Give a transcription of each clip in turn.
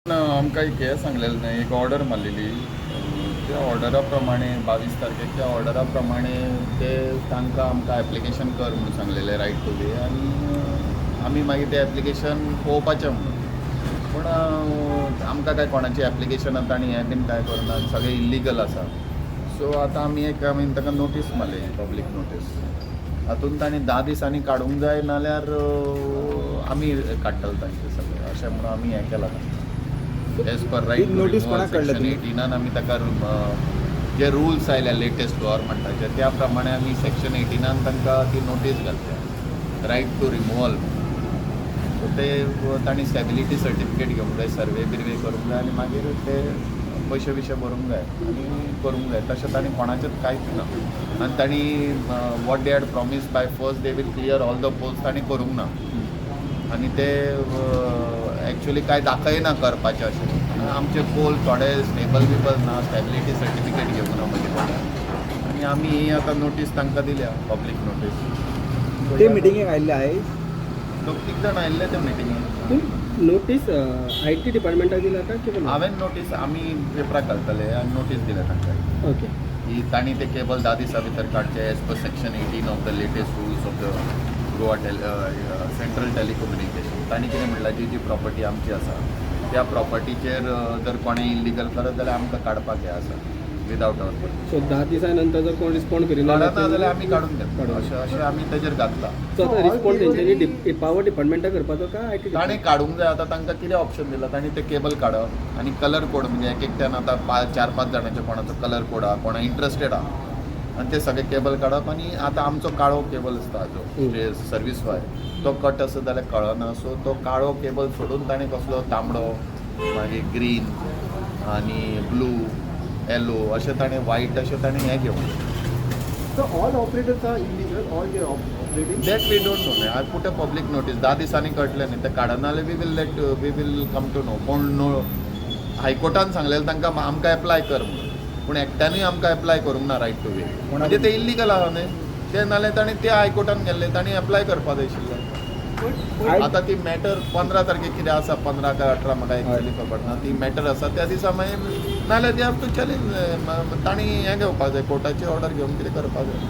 ना, आमकां एक हें सांगलेलें न्ही, एक ऑर्डर मारलेली. त्या ऑर्डरा प्रमाणे 22 तारखेक, त्या ऑर्डरा प्रमाणे ते तांकां आमकां एप्लिकेशन कर म्हणून सांगलेलें, रायट टू वे. आनी आमी मागीर तें एप्लिकेशन पळोवपाचें म्हणून. पूण आमकां काय कोणाची एप्लिकेशनां तांणी हें बीन कांय करूना, सगळें इल्लिगल आसा. सो आतां आमी एक आमी ताका नोटीस मारली, पब्लीक नोटीस. हातून तांणी 10 दिसांनी काडूंक जाय, नाल्यार आमी काडटले तांचे सगळें, अशें म्हणून आमी हें केलां एज पर रायट. ही notice कोणाक काडल्या सेक्शन तुमी? 18न आमी ताका जे रुल्स आयल्या लेटेस्ट गव्हर्मेंटाचे, त्या प्रमाणे आमी सेक्शन 18न तांकां ती नोटीस घातल्या, रायट टू रिमुवल. सो ते तांणी स्टॅबिलिटी सर्टिफिकेट घेवंक जाय, सर्वे बिर्वे करूंक जाय आनी मागीर ते पयशे बिशे भरूंक जाय आनी करूंक जाय. तशें तांणी कोणाचेंच कांयच ना. आनी तांणी what they had promise by first they will clear all the poles, तांणी करूंक ना. आनी ते एक्चुली कांय दाखयना करपाचें अशें. आमचे पोल थोडे स्टेबल बिबल ना, स्टॅबिलिटी सर्टिफिकेट घेवंक ना म्हजे कडल्यान. आनी आमी ही आतां नोटीस तांकां दिल्या, पब्लीक नोटीस. ते मिटिंगेक आयिल्ले आयज? दोग तीग जाण आयिल्ले त्या मिटिंगेक. नोटीस IT डिपार्टमेंटाक दिला काय केबल? हांवें नोटीस, आमी पेपराक घालतले आनी नोटीस दिल्या तांकां की तांणी ते केबल 10 दिसां भितर काडचे as per section 18 of the latest rules of the Goa Central Telecommunication. तांणी कितें म्हणलां, जी जी प्रॉपर्टी आमची आसा त्या प्रॉपर्टीचेर जर कोणें इल्लिगल करत जाल्यार आमकां काडपाक हें आसा विदावट our. सो 10 दिसां नंतर जर कोण रिस्पॉन्ड करिना? काडना जाल्यार आमी काडून घेतले. काडून. अशें अशें आमी तेजेर घातलां. सो आतां रिस्पॉन्ड तेंच्यांनी पावर डिपार्टमेंटाक करपाचो काय IT? ताणें काडूंक जाय. आतां तांकां कितें ऑप्शन दिलां तांणी? ते केबल काडप आनी कलर कोड, म्हणजे एक एकट्यान आतां पांच, चार पांच जाणांचे कोणाचो कलर कोड आहा, कोणा इंट्रस्टेड आहा, आनी ते सगळे केबल काडप. आनी आतां आमचो काळो केबल आसता जो सर्वीस वायर, तो कट आसत जाल्यार कळना. सो तो काळो केबल सोडून ताणें कसलो तांबडो, मागीर ग्रीन आनी ब्लू, येलो अशें ताणें, वायट अशें ताणें हें घेवंक. So all operators are illegal, all they are operating. That we don't know. I put a public notice. 10 दिसांनी कळटलें न्ही. ते काडना जाल्यार we will come to know. कोण नो हायकोर्टान सांगलेलें तांकां आमकां एप्लाय कर म्हणून, पूण एकट्यानूय आमकां एप्लाय करूंक ना रायट टू वे. म्हणजे ते इल्लिगल आहा न्ही ते. नाल्यार तांणी ते हायकोर्टान गेल्ले, तांणी एप्लाय करपा जाय आशिल्लें. आतां ती मॅटर 15 तारखेक कितें आसा, 15 काय 18, म्हाका एक्चुअली खबर ना. ती मॅटर आसा त्या दिसा मागीर, नाल्यार they have to challenge. तांणी हें घेवपा जाय, कोर्टाची ऑर्डर घेवन कितें करपा जाय.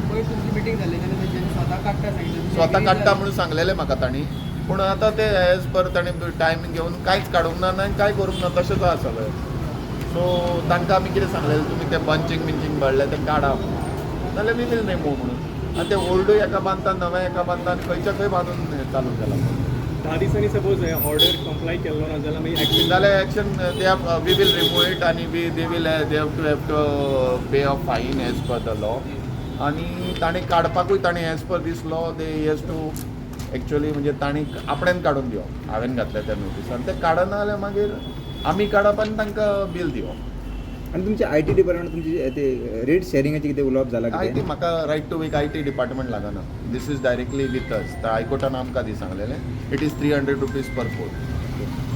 पयर तुमची मिटींग जाल्ली तेन्ना तेंच्यांनी स्वता काडटा सांगितलें. स्वता काडटा म्हणून सांगलेलें म्हाका तांणी. पूण आतां ते एज पर ताणें टायम घेवन कांयच काडूंक ना आनी कांय करूंक ना, तशेंच आहा सगळें. सो तांकां आमी कितें सांगलेलें, तुमी ते बंचींग बिंचींग भरले ते काडा म्हणून, नाल्यार we will remove म्हणून. आनी ते ओल्डूय एका बांदता, नवे एका बांदता आनी खंयच्या खंय बांदून हें चालू केलां. 10 दिसांनी सपोज ऑर्डर कंप्लाय केल्लो ना जाल्यार मागीर एक्शन? जाल्यार action they we will remove it आनी we they will they have to pay a fine as per the law. आनी ताणें काडपाकूय ताणें as per this law they has to actually, म्हणजे तांणी आपणेन काडून दिवप. हांवें घातल्या त्या नोटिसान ते काडना जाल्यार मागीर आमी काडप आनी तांकां बील दिवप. आनी तुमचे IT department, तुमची ते रेट शेअरिंगाचे कितें उलोवप जाला? I T कितें? म्हाका right to wake IT department लागना. This is directly with us. हायकोर्टान आमकां दी सांगलेलें, it is ₹300 per pole.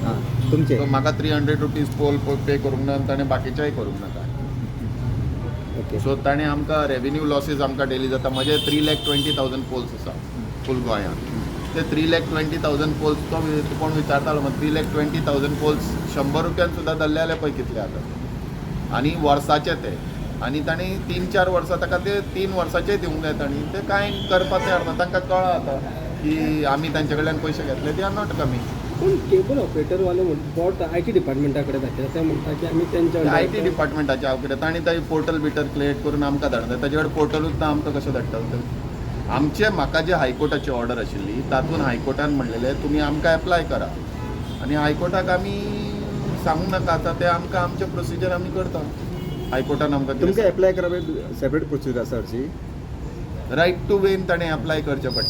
आं, तुमचे. सो म्हाका ₹300 पोल पे करूंक ना आनी ताणें बाकीच्याय करूंक ना काय. सो ताणें आमकां रेवेन्यू लॉसीस आमकां डेली जाता. म्हजे 3,20,000 पोल्स आसा फूल गोंयांत. ते 3,20,000 पोल्स, तो कोण विचारतालो म्हाका, 3,20,000 पोल्स 100 रुपयान सुद्दां धरले जाल्यार पळय कितले जाता आनी वर्साचे ते. आनी तांणी 3-4 वर्सां, ताका ते 3 वर्साचे दिवंक जाय. तांणी ते कांय करपाक तयार ना. तांकां कळ्ळां आतां की आमी तांचे कडल्यान पयशे घेतले, they are not coming. पूण केबल ऑपरेटरवाले बोट IT डिपार्टमेंटा कडेन धाडटा, ते म्हणटा की आमी तेंच्या I T डिपार्टमेंटाचे हांव कितें? तांणी ताई पोर्टल बिटर क्रिएट करून आमकां धाडूंक जाय. ताचे कडेन पोर्टलूच ना, आमकां कशें धाडटले ते? आमचे म्हाका जे हायकोर्टाची ऑर्डर आशिल्ली, तातूंत हायकोर्टान म्हणलेलें तुमी आमकां एप्लाय करा. आनी हायकोर्टाक आमी सांगूंक नाका आतां ते आमकां, आमचें प्रोसिजर आमी करता. हायकोर्टान आमकां तुमकां एप्लाय करप सेपरेट प्रोसिजर आसा हरशी? रायट टू वेन ताणें एप्लाय करचें पडटा.